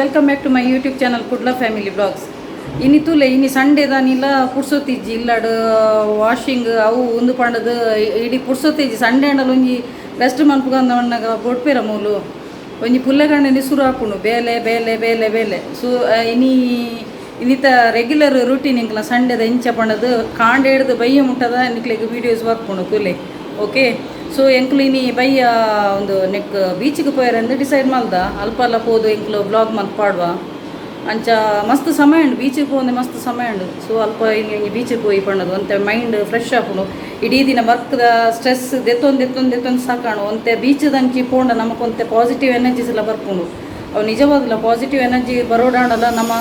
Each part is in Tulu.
Welcome back to my YouTube channel, Kudla family blogs. ಇನಿ ತೂಲೆ, ಇನಿ ಸಂಡೇ ದಾನಿಲ ಪುರ್ಸೊತ್ತಿಜ್ಜಿ. ಇಲ್ಲಡ್ ವಾಷಿಂಗ್ ಅವು ಉಂದು ಪಂಡದು ಇಡೀ ಪುರ್ಸೊತ್ತಿಜ್ಜಿ. ಸಂಡೇ ಅಂಡಲ ಒಂಜಿ ರೆಸ್ಟ್ ಮನ್ಪುಗಂದ ಮಣ್ಣಗ ಬೊಡ್ಪೇರ ಮೂಲು ಒಂಜಿ ಪುಲ್ಲೆಗಣ್ಣನೆ ಸುರು ಆಪುಂಡು, ಬೇಲೆ ಬೇಲೆ ಬೇಲೆ ಬೇಲೆ. ಸೊ ಇನಿ ಇನ್ನಿತ ರೆಗ್ಯುಲರ್ ರೂಟೀನ್ ಎಂಕ್ಲ ಸಂಡೇದ ಎಂಚ ಪಂಡದು, ಕಾಂಡೆ ಹಿಡ್ದು ಬಯ್ಯ ಮುಟ್ಟದ ನಿಕ್ಲೆಗ್ ವೀಡಿಯೋಸ್ ಬರ್ಪುಂಡು ತೂಲೆ. ಓಕೆ, ಸೊ ಎಂಕ್ಲು ಇನಿ ಬಯ್ಯ ಒಂದು ನೆಕ್ ಬೀಚಿಗೆ ಪೋಯರಂದು ಡಿಸೈಡ್ ಮಲ್ದ. ಅಲ್ಪಲ್ಲ ಪೋದು ಎಂಕ್ಲು ಬ್ಲಾಗ್ ಮಲ್ತ್ ಪಾಡ್ವ. ಅಂಚ ಮಸ್ತ್ ಸಮಯ ಉಂಡು, ಬೀಚಿಗೆ ಪೋಂದೆ ಮಸ್ತ್ ಸಮಯ ಉಂಡು. ಸೊ ಅಲ್ಪ ಇನಿ ಬೀಚಿಗೆ ಪೋಯಿ ಪಂಡದು ಒಂತೆ ಮೈಂಡ್ ಫ್ರೆಶ್ ಆಪುಂಡು. ಇಡೀ ದಿನ ವರ್ಕ್ದ ಸ್ಟ್ರೆಸ್ ದೆತ್ತೊಂದು ದೆತ್ತೊಂದು ದೆತ್ತೊಂದು ಸಾಕಾಣು. ಒಂತೆ ಬೀಚದಂಚಿ ಪೋಂಡ ನಮಕ್ ಒಂತೆ ಪಾಸಿಟಿವ್ ಎನರ್ಜೀಸ್ ಎಲ್ಲ ಬರ್ಪುಂಡು. ಅವು ನಿಜವಾಗ್ಲ ಪಾಸಿಟಿವ್ ಎನರ್ಜಿ ಬರೋಡಾಂಡಲ ನಮ್ಮ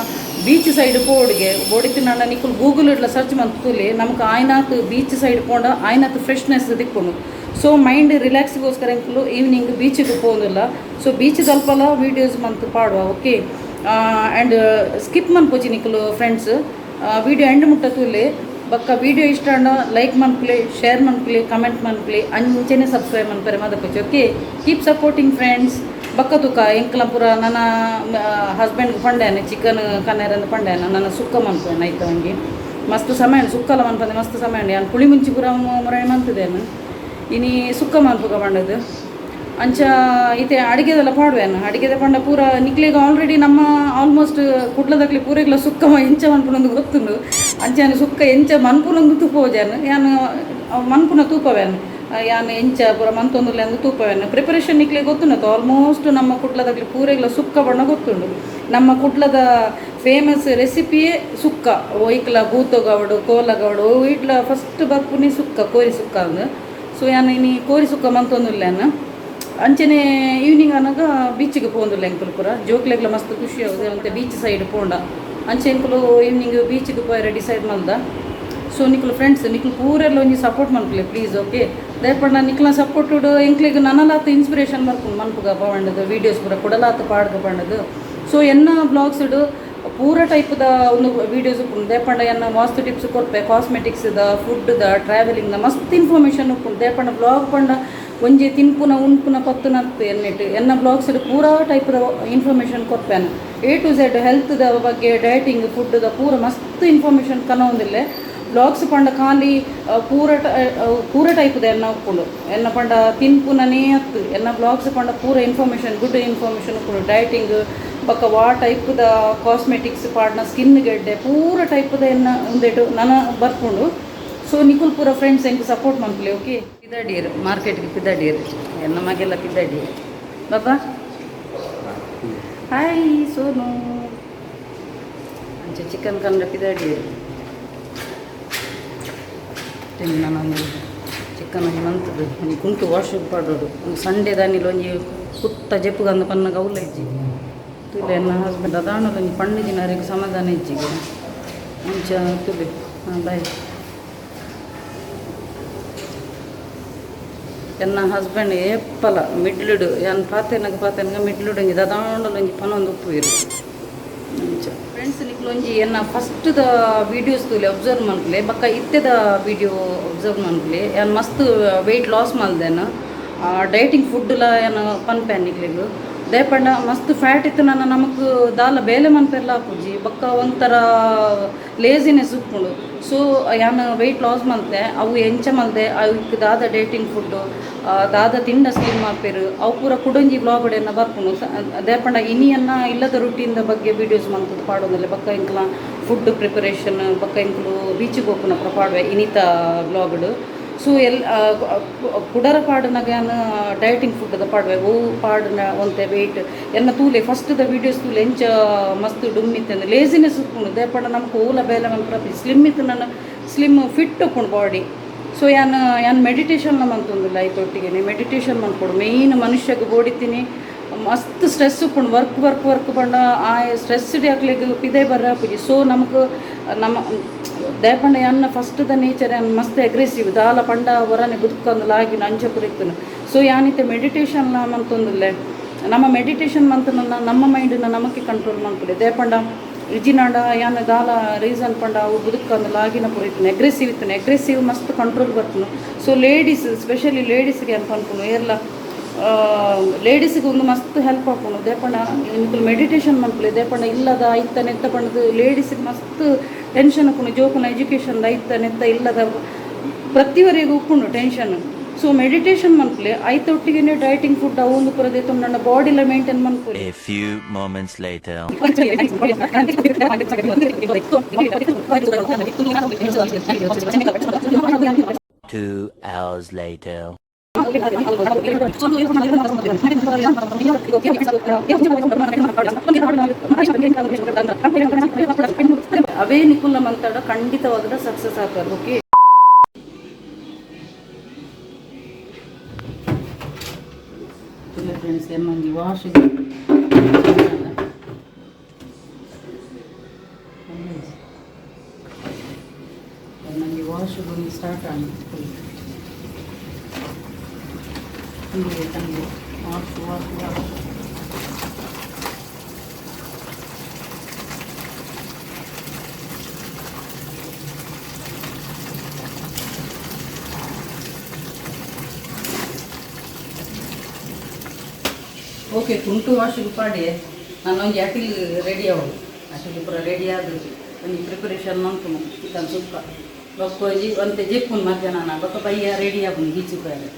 ಬೀಚ್ ಸೈಡ್ ಪೋಡಿಗೆ ಬೋಡಿತಿನಾಂಡ ನಿಕುಲು ಗೂಗಲ್ ಇಡ್ಲ ಸರ್ಚ್ ಮಂತ್ ತೂಲೆ, ನಮಕ್ ಆಯ್ನಾತ್ ಬೀಚ್ ಸೈಡ್ ಪೋಂಡ ಆಯ್ನಾತ್ ಫ್ರೆಶ್ನೆಸ್ ದಿಕ್ಕುಂಡು. ಸೊ ಮೈಂಡ್ ರಿಲ್ಯಾಕ್ಸ್ಗೋಸ್ಕರ ಎಂಕುಲು ಈವ್ನಿಂಗ್ ಬೀಚಿಗೆ ಪೋಂದಿಲ್ಲ. ಸೊ ಬೀಚ್ ಅಲ್ಪಲ ವೀಡಿಯೋಸ್ ಮಂತ್ ಪಾಡುವ. ಓಕೆ, ಆ್ಯಂಡ್ ಸ್ಕಿಪ್ ಮನ್ಪೊಚಿ ನಿಕುಲು ಫ್ರೆಂಡ್ಸ್, ವೀಡಿಯೋ ಎಂಡ್ ಮುಟ್ಟ ತೂಲೆ. ಬೊಕ್ಕ ವೀಡಿಯೋ ಇಷ್ಟ ಆಂಡ ಲೈಕ್ ಮನ್ಪುಲೆ, ಶೇರ್ ಮನ್ಪುಲೆ, ಕಮೆಂಟ್ ಮನ್ಪುಲೆ, ಅಂಚೆನೆ ಸಬ್ಸ್ಕ್ರೈಬ್ ಮನ್ಪರೆ ಮದಪೊಚಿ. Okay, keep supporting friends. ಬೊಕ್ಕ ತುಕ ಎಂಕ್ಲ ಪೂರ ನನ್ನ ಹಸ್ಬೆಂಡ್ ಪಂಡ್ಯಾನೆ, ಚಿಕನ್ ಕನ್ನೆರಂದು ಪಂಡ್ಯಾನ. ನನ್ನ ಸುಕ್ಕ ಮನ್ಪುವೆನ್ ಐತ ಒಂಜಿ ಮಸ್ತ್ ಸಮಯ ಉಂಡು. ಸುಕ್ಕಲ ಮನ್ಪಂದೆ ಮಸ್ತ್ ಸಮಯ ಉಂಡು. ಯಾನ್ ಪುಳಿ ಮುಂಚಿ ಪೂರ ಮುರಾಣಿ ಮಂತುದೇನು, ಇನಿ ಸುಕ್ಕ ಮನ್ಪುಗ ಪಂಡದು. ಅಂಚ ಇತ್ತೆ ಅಡಿಗೆದೆಲ್ಲ ಪಾಡುವೆನು. ಅಡಿಗೆದ ಪಂಡ ಪೂರ ನಿಕ್ಲೆಗ್ ಆಲ್ರೆಡಿ ನಮ್ಮ ಆಲ್ಮೋಸ್ಟ್ ಕುಡ್ಲದಕ್ಲೆ ಪೂರೆಗ್ಲ ಸುಕ್ಕ ಎಂಚ ಮನ್ಪುನಂದು ಗೊತ್ತುಂಡು. ಅಂಚಾನೆ ಸುಕ್ಕ ಎಂಚ ಮನ್ಪುನಂದು ತೂಪೋಜಾನು, ಯಾನ್ ಮನ್ಪುನ ತೂಪವೇನು. ಯಾನ್ ಎಂಚ ಪೂರ ಮಂತೊಂದುಲ್ಲೆ ಅಂದ್ ತೂಪವೇನು. ಪ್ರಿಪರೇಷನ್ ನಿಕ್ಲೆ ಗೊತ್ತುಂಡತ್ತ, ಆಲ್ಮೋಸ್ಟ್ ನಮ್ಮ ಕುಡ್ಲದಕ್ಲೆ ಪೂರೆಗ್ಲ ಸುಕ್ಕ ಬಣ್ಣ ಗೊತ್ತುಂಡು. ನಮ್ಮ ಕುಡ್ಲದ ಫೇಮಸ್ ರೆಸಿಪಿಯೇ ಸುಕ್ಕ. ಒಯ್ಕ್ಲ ಗೂತೊಗವಡು ಕೋಲಗವಡು ಇಡ್ಲ ಫಸ್ಟ್ ಬರ್ಪುನಿ ಸುಕ್ಕ, ಕೋರಿ ಸುಕ್ಕ ಅಂದ್. ಸೊ ಯಾನ್ ಇನಿ ಕೋರಿ ಸುಕ್ಕ ಮಂತೊಂದುಲ್ಲೆನ್. ಅಂಚನೆ ಈವ್ನಿಂಗ್ ಅನಗ ಬೀಚಿಗೆ ಪೋಂದುಲ್ಲ ಎಂಕುಲು ಪೂರ. ಜೋಕ್ಲೆಗ್ಲ ಮಸ್ತ್ ಖುಷಿ ಆಗುದು ಅಂತೆ ಬೀಚ್ ಸೈಡ್ ಪೋಂಡ. ಅಂಚೆ ಎಂಕುಲು ಈವ್ನಿಂಗ್ ಬೀಚಿಗೆ ಪೋಯರೆ ಡಿಸೈಡ್ ಮಲ್ದ. ಸೊ ನಿಕುಲು ಫ್ರೆಂಡ್ಸ್, ನಿಕುಲು ಪೂರೆಲ್ಲ ಒಂಜಿ ಸಪೋರ್ಟ್ ಮನ್ಪುಲೆ ಪ್ಲೀಸ್. ಓಕೆ, ದಯಪಂಡ ನಿಕ್ಲ ಸಪೋರ್ಟ್ ಎಂಕ್ಲೆಗ್ ನನಲಾತ್ ಇನ್ಸ್ಪಿರೇಷನ್ ಬರ್ಪುಂಡು ಮನ್ಪುಗ ಪವಂಡದು ವೀಡಿಯೋಸ್ ಪೂರ ಕುಡಲಾತ್ ಪಾಡ್ಗ ಪಂಡದು. ಸೊ ಎನ್ನ ಬ್ಲಾಗ್ಸ್ ಪೂರ ಟೈಪ್ದ ಒಂದು ವೀಡಿಯೋಸ್ ಉಪ್ಪುಂಡು. ದೇಪಂಡ ಎನ್ನ ವಾಸ್ತು ಟಿಪ್ಸ್ ಕೊರ್ಪೆ, ಕಾಸ್ಮೆಟಿಕ್ಸ್ದ, ಫುಡ್ದ, ಟ್ರಾವೆಲಿಂಗ್ದ ಮಸ್ತ್ ಇನ್ಫಾರ್ಮೇಷನ್ ಉಪ್ಪುಂಡು. ದೇಪಂಡ ಬ್ಲಾಗ್ ಪಂಡ ಒಂಜಿ ತಿನ್ಪುನ ಉನ್ಪುನ ಪತ್ತುನತ್ತು ಎನ್ನೆಟ್. ಎನ್ನ ಬ್ಲಾಗ್ಸ್ ಪೂರಾ ಟೈಪ್ದ ಇನ್ಫಾರ್ಮೇಷನ್ ಕೊರ್ಪೇನು. ಎ ಟು ಝೆಡ್ ಹೆಲ್ತ್ದ ಬಗ್ಗೆ, ಡಯಟಿಂಗ್, ಫುಡ್ದ ಪೂರ ಮಸ್ತ್ ಇನ್ಫಾರ್ಮೇಷನ್ ಕನೊಂದಿಲ್ಲೆ. ಬ್ಲಾಗ್ಸ್ ಪಂಡ ಖಾಲಿ ಪೂರ ಟೈಪ್ದ ಎನ್ನ ಉಪ್ಪುಂಡು. ಎನ್ನ ಪಂಡ ತಿನ್ಪುನನೇ ಅತ್ತು, ಎನ್ನ ಬ್ಲಾಗ್ಸ್ ಪಂಡ ಪೂರ ಇನ್ಫಾರ್ಮೇಷನ್, ಗುಡ್ ಇನ್ಫಾರ್ಮೇಷನ್ ಉಪ್ಪುಂಡು. ಡಯಟಿಂಗ್ ಬೊಕ್ಕ ವಾ ಟೈಪ್ದ ಕಾಸ್ಮೆಟಿಕ್ಸ್ ಪಾಡ್ನ ಸ್ಕಿನ್ ಗೆಡ್ಡೆ ಪೂರ ಟೈಪ್ದ ಎನ್ನ ಉಂದೆಟು ನನ ಬರ್ಪುಂಡು. ಸೊ ನಿಕುಲ್ ಪೂರ ಫ್ರೆಂಡ್ಸ್ ಎಂಕ್ ಸಪೋರ್ಟ್ ಮನ್ಪುಲೆ. ಓಕೆ, ಪಿದಾಡೀರ್ ಮಾರ್ಕೆಟ್ಗೆ ಪಿದಾಡೀರ್. ಎನ್ನ ಮಗೆಲ್ಲ ಪಿದಾಡೀರ್. ಬಾಬಾ, ಹಾಯ್ ಸೋನು. ಅಂಚೆ ಚಿಕನ್ ಕಂಡ ಪಿದಾಡೀರ್. ನಾನು ಚಿಕನ್ ಒಂಜಿ ಮಂತದು ಒಂಜಿ ಕುಂಟು ವಾಶ್ ಪಾಡೋಡು. ಒಂದು ಸಂಡೇ ದಾನಿಲ್ ಒಂಜಿ ಕುತ್ತ ಜೆಪ್ಪುಗಂದು ಪನ್ನಗ ಅವ್ಲ ಇಜ್ಜಿ. ತುಲೆ, ಎನ್ನ ಹಸ್ಬೆಂಡ್ ಅದಾಣಲ ಒಂಜಿ ಪಂಡು ದಿನ ಸಮಾಧಾನ ಇಜ್ಜಿಗೆ. ಅಂಚ ತುಲೆ. ಹಾಂ, ಬಾಯ್. ಎನ್ನ ಹಸ್ಬೆಂಡ್ ಏಪಲ ಮಿಡ್ಲುಡು ಯಾನ್ ಪಾತೆನಗ ಪಾತೆನಗ ಮಿಡ್ಲುಡು ಒಂಜಿ ದಾದಾಂಡಲ ಒಂಜಿ ಪನೊಂದು ಉಪ್ಪುವೆರು ಅಂಚ. ಫ್ರೆಂಡ್ಸ್, ನಿಕ್ಲು ಒಂಜಿ ಎನ್ನ ಫಸ್ಟ್ದ ವೀಡಿಯೋಸ್ ತೂಲೆ, ಅಬ್ಸರ್ವ್ ಮನ್ಪುಲೆ. ಬೊಕ್ಕ ಇತ್ತೆದ ವೀಡಿಯೋ ಅಬ್ಸರ್ವ್ ಮನ್ಪುಲೆ. ಯಾನ್ ಮಸ್ತ್ ವೆಯ್ಟ್ ಲಾಸ್ ಮಲ್ದೇನ. ಡೈಟಿಂಗ್ ಫುಡ್ಲ ಯಾನ್ ಪನ್ಪೇನ್ ನಿಕ್ಲೆಗ್. ದಯಪಂಡ ಮಸ್ತ್ ಫ್ಯಾಟ್ ಇತ್ತು ನನ್ನ ನಮಕ್ ದಾಲ ಬೇಲೆ ಮನ್ಪೆರ್ಲ ಆಪುಜಿ, ಬೊಕ್ಕ ಒಂಥರ ಲೇಸಿನೆಸ್ ಉಪ್ಪುಂಡು. ಸೊ ಯಾನ್ ವೆಯ್ಟ್ ಲಾಸ್ ಮಲ್ತೆ. ಅವು ಎಂಚ ಮಲ್ದೆ, ಅವಿಕ್ ದಾದ ಡೈಟಿಂಗ್ ಫುಡ್ಡು, ದಾದ ತಿಂಡ ಸ್ಲಿಮ್ ಆಪೆರ್, ಅವು ಪೂರ ಕುಡೊಂಜಿ ಬ್ಲಾಗ್ ಎನ್ನ ಬರ್ಪುಂಡು. ದಯಪಂಡ ಇನಿಯನ್ನ ಇಲ್ಲದ ರುಟೀನ್ದ ಬಗ್ಗೆ ವೀಡಿಯೋಸ್ ಮಂತುದು ಪಾಡೊಂದುಲ್ಲೆ. ಬೊಕ್ಕ ಎಂಕ್ಲ ಫುಡ್ ಪ್ರಿಪರೇಷನ್, ಬೊಕ್ಕ ಎಂಕುಲು ಬೀಚಿಗೆ ಪೋಪುನ ಪೂರ ಪಾಡುವೆ ಇನಿತ ಬ್ಲಾಗ್ಡ್. ಸೊ ಎಲ್ ಕುಡರ ಪಾಡುನಗ ಯಾನ್ ಡಯಟಿಂಗ್ ಫುಡ್ದ ಪಾಡುವೆ. ಓ ಪಾಡುನ ಒಂತೆ ವೆಯ್ಟ್ ಎನ್ನ ತೂಲೆ, ಫಸ್ಟ್ದ ವೀಡಿಯೋಸ್ ತೂಲೆ, ಎಂಚ ಮಸ್ತ್ ಡುಮ್ಮಿತ್ತಂದು. ಲೇಸಿನೆಸ್ ಉಪ್ಪುಂಡು. ದಯಪಂಡ ನಮಕ್ ಓಲ ಬೇಲೆ ಮನ್ಪುನ ಸ್ಲಿಮ್ ಇತ್ತು ನನ್ನ ಸ್ಲಿಮ್ ಫಿಟ್ ಉಪ್ಪುಂಡು ಬಾಡಿ. ಸೊ ಯಾನ್ ಯಾನ್ ಮೆಡಿಟೇಷನ್ ಮಂತೊಂದುಲ್ಲ. ಐತೊಟ್ಟಿಗೆ ಮೆಡಿಟೇಷನ್ ಮನ್ಪೊಡು. ಮೇಯ್ನ್ ಮನುಷ್ಯಗ್ ಬೋಡಿತೀನಿ ಮಸ್ತ್ ಸ್ಟ್ರೆಸ್ ಉಪ್ಪುಂಡು. ವರ್ಕ್ ವರ್ಕ್ ವರ್ಕ್ ಪಂಡ ಆ ಸ್ಟ್ರೆಸ್ ಅಕ್ಲೆಗ್ ಪಿದೆ ಬರ್ರ ಆಪುಜಿ. ಸೊ ನಮಕ್ ನಮ್ಮ ದಯಪಂಡ ಯಾನ್ನ ಫಸ್ಟ್ the nature ಯಾನ್ ಮಸ್ತ್ ಅಗ್ರೆಸಿವ್. ದಾಲ ಪಂಡ ಹೊರನೆ ಬುದ್ಕಂದು ಲಾಗಿನ ಅಂಚ ಪೂರ ಇತ್ತುನು. ಸೊ ಯಾನಿತ್ತೆ ಮೆಡಿಟೇಷನ್ ಮಂತೊಂದುಲ್ಲೆ. ನಮ್ಮ ಮೆಡಿಟೇಷನ್ ಮಂತನ ನಮ್ಮ ಮೈಂಡ್ನ ನಮಕ್ಕೆ ಕಂಟ್ರೋಲ್ ಮನ್ಪುಲೆ. ದಯಪಂಡ ಇಜಿನಾಂಡ ಯಾನ್ ದಾಲ ರೀಸನ್ ಪಂಡ ಅವು ಬುದುಕಂದು ಲಾಗಿನ ಪೂರ ಇತ್ತುನು, ಅಗ್ರೆಸಿವ್ ಇತ್ತುನು. ಅಗ್ರೆಸಿವ್ ಮಸ್ತ್ ಕಂಟ್ರೋಲ್ ಬರ್ಪುನು. ಸೊ ಲೇಡೀಸ್, ಸ್ಪೆಷಲಿ ಲೇಡೀಸ್ಗೆ ಯಾನ್ ಪನ್ಪುನು, ಏರ್ಲ ಲೇಡೀಸ್ಗೆ ಒಂದು ಮಸ್ತ್ ಹೆಲ್ಪ್ ಆಪುಂಡು. ದೇಪಂಡ ನಿಕುಲು ಮೆಡಿಟೇಷನ್ ಮನ್ಪುಲೆ. ದೇಪಂಡ ಇಲ್ಲದ ಐತ ನೆತ್ತ ಪಂಡದು ಲೇಡೀಸ್ಗೆ ಮಸ್ತ್ ಟೆನ್ಷನ್ ಉಪ್ಪುಂಡು. ಜೋಕುನ ಎಜುಕೇಷನ್ ಐತ ನೆತ್ತ ಇಲ್ಲದ ಪ್ರತಿವರೆಗೂ ಉಪ್ಪುಂಡು ಟೆನ್ಷನ್. ಸೊ ಮೆಡಿಟೇಷನ್ ಮನ್ಪುಲೆ, ಐತ ಒಟ್ಟಿಗೆನೆ ಡಯಟಿಂಗ್ ಫುಡ್ ಅವು ಒಂದು ಪೂರ ದೆತ್ತೊಂಡ ಬಾಡಿಲ ಮೇಂಟೈನ್ ಮನ್ಪುಲೆ. A few moments later. 2 hours later. ಅವೇ ನಿಕುಲ್ನ ಮಂತಾಡ ಖಂಡಿತವಾದ ಸಕ್ಸಸ್ ಆಗ್ತದೆ. ಓಕೆ ಫ್ರೆಂಡ್ಸ್, ಎನ್ನೊಂಜಿ ವಾಶ್ ಎನ್ನೊಂಜಿ ವಾಶ್ ಒಂದು ಸ್ಟಾರ್ಟ್ ಆಂಡ್. ತಂಗಿ ವಾಶ್ ವಾಶ್ ವಾಶ್. ಓಕೆ, ಕುಂಟು ವಾಶಿಗೆ ಪಾಡಿ ನಾನು ಒಂಜಿ ಅಟಿಲ್ ರೆಡಿ ಆವು. ಅಟಿಲ್ ಪೂರ ರೆಡಿ ಆದ ಒಂಜಿ ಪ್ರಿಪರೇಷನ್ ಮನ್ಪುನು. ಚಿಕನ್ ಸುಕ್ಕ ಬೊಕ್ಕ ಒಂಜಿ ಒಂತೆ ಜೆಪ್ಪುನು ಮಧ್ಯಾಹ್ನ. ಬೊಕ್ಕ ಬಯ್ಯ ರೆಡಿ ಆಪುನು ಬೀಚಿಗೆ ಪೋಯೆರೆ.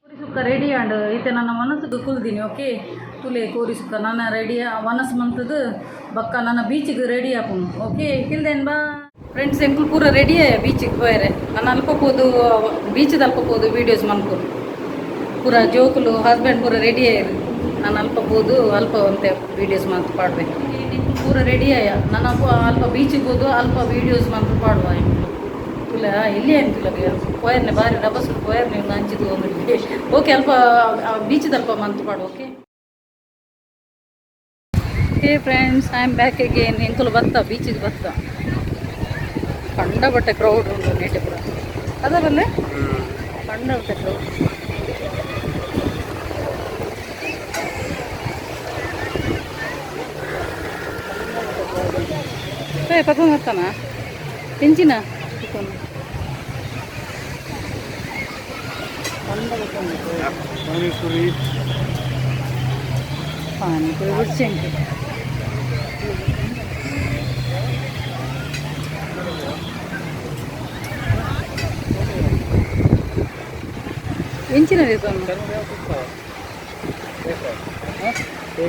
ಕೋರಿ ಸುಕ್ಕ ರೆಡಿ ಆಂಡ್. ಇತ್ತೆ ನನ್ನ ಮನಸ್ಸಿಗೆ ಕುಲ್ದಿನಿ. ಓಕೆ, ತುಲೆ ಕೋರಿ ಸುಕ್ಕ ನನ್ನ ರೆಡಿ ಮನಸ್ಸು ಮಂತದ್ದು. ಬಕ್ಕ ನನ್ನ ಬೀಚಿಗೆ ರೆಡಿ ಆಪುನು. ಓಕೆ, ಕಿಲ್ದೇನ್ ಬಾ ಫ್ರೆಂಡ್ಸ್. ಎಂಕುಲು ಪೂರ ರೆಡಿ ಆಯ ಬೀಚಿಗೆ ಪೋಯರೆ. ನಾನು ಅಲ್ಪ ಪೋದು ಬೀಚದ ಅಲ್ಪ ಪೋದು ವೀಡಿಯೋಸ್ ಮನ್ಪುನು. ಪೂರ ಜೋಕುಲು ಹಸ್ಬೆಂಡ್ ಪೂರ ರೆಡಿ ಆಯಿರು. ನಾನು ಅಲ್ಪ ಪೋದು ಅಲ್ಪ ಒಂತೆ ವೀಡಿಯೋಸ್ ಮಂತ್ ಪಾಡ್ಬೇಕು. ಎಂಕುಲು ಪೂರ ರೆಡಿ ಆಯ. ನಾನು ಅಲ್ಪ ಅಲ್ಪ ಬೀಚಿಗೆ ಹೋದು ಅಲ್ಪ ವೀಡಿಯೋಸ್ ಮಂತ್ ಪಾಡುವ ಎಂಕುಲು. ತುಲ ಇಲ್ಲಿ ಏನು ತುಲ ಪೋಯರ್ನೆ ಬಾರಿ ರಬಸು ಪೋಯರ್ನೆ ಒಂದು ಅಂಚಿದು ಒಂದು. ಓಕೆ, ಅಲ್ಪ ಬೀಚದ ಅಲ್ಪ ಮಂತ್ ಪಾಡು. Okay okay friends, I am back again. ಎಂಕುಲು ಬತ್ತ ಬೀಚಿಗೆ ಬತ್ತ. ಕಂಡಬಟ್ಟೆ ಕ್ರೌಡ್ ಉಂಟು ನೇಟೆ ಪೂರ ಅದರಲ್ಲೇ ಕಂಡಬಟ್ಟೆ ಕ್ರೌಡ್. ಏ ಪತೊಂದು ಬರ್ತಾನ ಎಂಚಿನ ಕಂಡಬಟ್ಟೆ ಉಂಟು. ಪಾನಿಪುರಿ. ಪಾನಿಪುರಿ ಬುಡ್ಚೆಂಕು. ಎಂಚಿನ ದೆತೊನ್ನು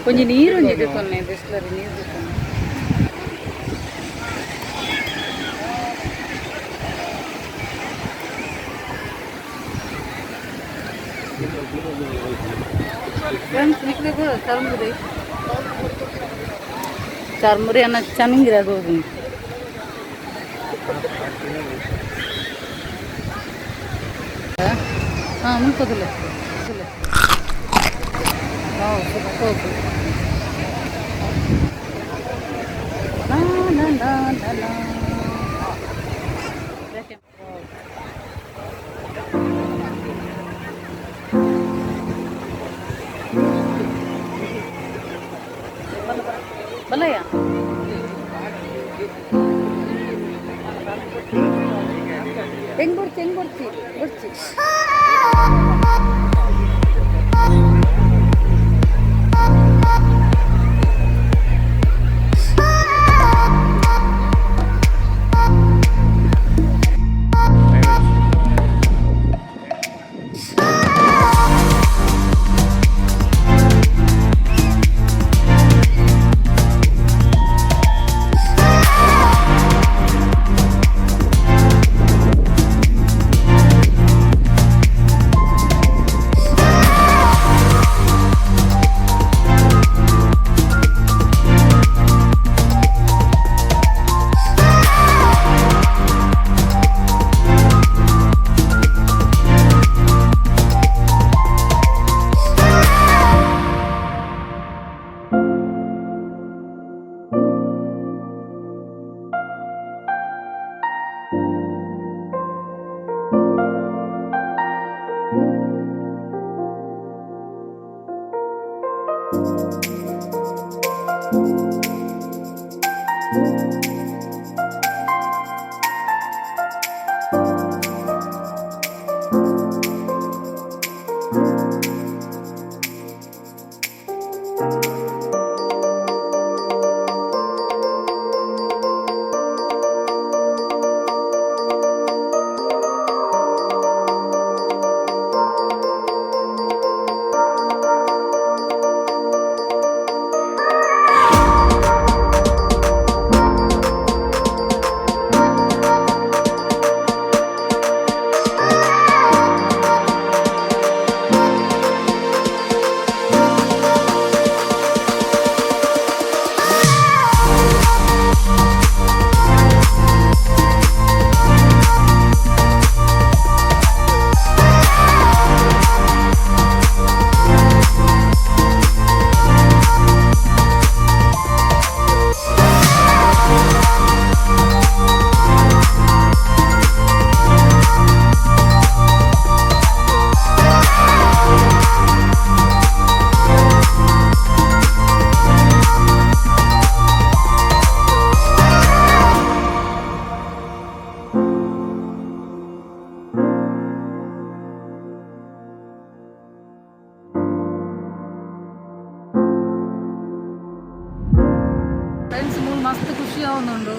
ಒಂಜಿ ನೀರು ಒಂಜಿ ದೆತೊನ್ನೆ, ಬಿಸ್ಲರಿ ನೀರು ದೆತೊನ್ನೆ. ಫ್ರೆಂಡ್ಸ್, ನಿಕ್ಲೆಗ್ ಚರ್ಮುರಿ ಚರ್ಮುರಿ ಅನ್ನ ಚೆನ್ನಾಗಿರೋದು ಹೋಗಿ. ಹಾಂ, ಮುಲ್ಕೋದಿಲ್ಲ. ವಾವ್, ಸೂಪರ್. ಲಾ ಲಾ ಲಾ ಲಾ ಲಾ. ಯಾಕೆ? ಬಲಯ್ಯ, ಹೆಂಗ್ ಬರ್ತಿ? ಹೆಂಗ್ ಬರ್ತಿ? ಬರ್ತಿ. ಫ್ರೆಂಡ್ಸ್, ಮೂಲು ಮಸ್ತ್ ಖುಷಿ ಆವೊಂದುಂಡು.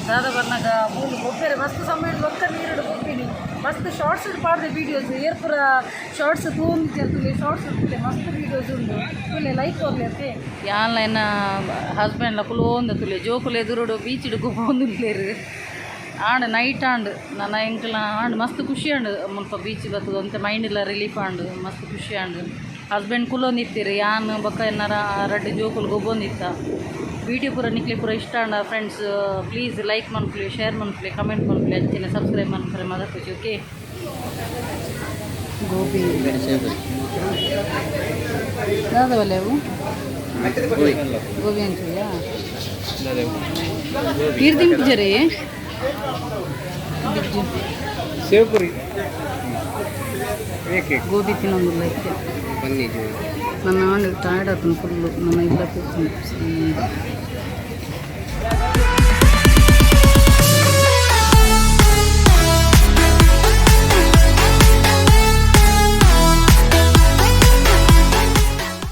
ದಾದ ಬರ್ನಾಗ ಮೂಲು ಗೊಬ್ಬೆರೆ ಮಸ್ತ್ ಸಮಯ ಲೊಕ್ಕ ನೀರುಡು ಗೊಬ್ಬಿನಿ. ಮಸ್ತ್ ಶಾರ್ಟ್ಸ್ ಪಾಡ್ದೆ ವೀಡಿಯೋಸ್. ಏರ್ ಪೂರ ಶಾರ್ಟ್ಸ್ ತೂಂದು ಶಾರ್ಟ್ಸ್ ಉಂಟು, ಮಸ್ತ್ ವೀಡಿಯೋಸ್ ಉಂಡು. ತುಲೆ, ಲೈಕ್ ಕೊರ್ಲೆ, ಅತ್ತೆ. ಯಾನ್ಲ ಎನ್ನ ಹಸ್ಬೆಂಡ್ಲ ಕುಲೋಂದು ತುಲೆ. ಜೋಕುಲು ಎದುರುಡು ಬೀಚಿಡು ಗೊಬ್ಬೊಂದುಲ್ಲೆರ್. ಆಂಡ್ ನೈಟ್ ಆಂಡ್ ನನ ಎಂಕಲ್ನ ಆಂಡ್ ಮಸ್ತ್ ಖುಷಿ ಆಂಡ್. ಮುಲ್ಪ ಬೀಚ್ ಬತ್ತದ ಒಂತೆ ಮೈಂಡ್ ಎಲ್ಲ ರಿಲೀಫ್ ಆಂಡ್, ಮಸ್ತ್ ಖುಷಿ ಆಂಡ್. ಹಸ್ಬೆಂಡ್ ಕುಲೊಂದಿತ್ತೆರ್, ಯಾನ್ ಬೊಕ್ಕ ಎನ್ನರ ರಡ್ಡ್ ಜೋಕುಲು ಗೊಬ್ಬೊಂದಿತ್ತ. ವೀಡಿಯೋ ಪೂರ ನಿಕ್ಲೆ ಪೂರ ಇಷ್ಟ ಆಂಡ ಫ್ರೆಂಡ್ಸ್, ಪ್ಲೀಸ್ ಲೈಕ್ ಮನ್ಪುಲೆ, ಶೇರ್ ಮನ್ಪುಲೆ, ಕಮೆಂಟ್ ಮನ್ಪುಲೆ, ಅಂಚನೆ ಸಬ್ಸ್ಕ್ರೈಬ್ ಮನ್ಪುಲೆ ಮದಪುಜಿ. ಓಕೆ, ಗೋಬಿ ದಾದವಲ್ಲ ಅವು? ಗೋಬಿ ಅಂಚುರಿಯಾ? ನೀರು ತಿಂತಿಜರೇ? ಸೇವ್ ಪುರಿ. ಏಕೆ? ಗೋಬಿ ತಿನ್ನೊಂದಿಲ್ಲ ಇತ್ತೆ. ಬನ್ನಿ. ನನ್ನ ಟಯರ್ಡ್ ಆತನ ಫುಲ್ಲು. ನನ್ನ ಇಲ್ಲ ಕೂರ್ತೀನಿ.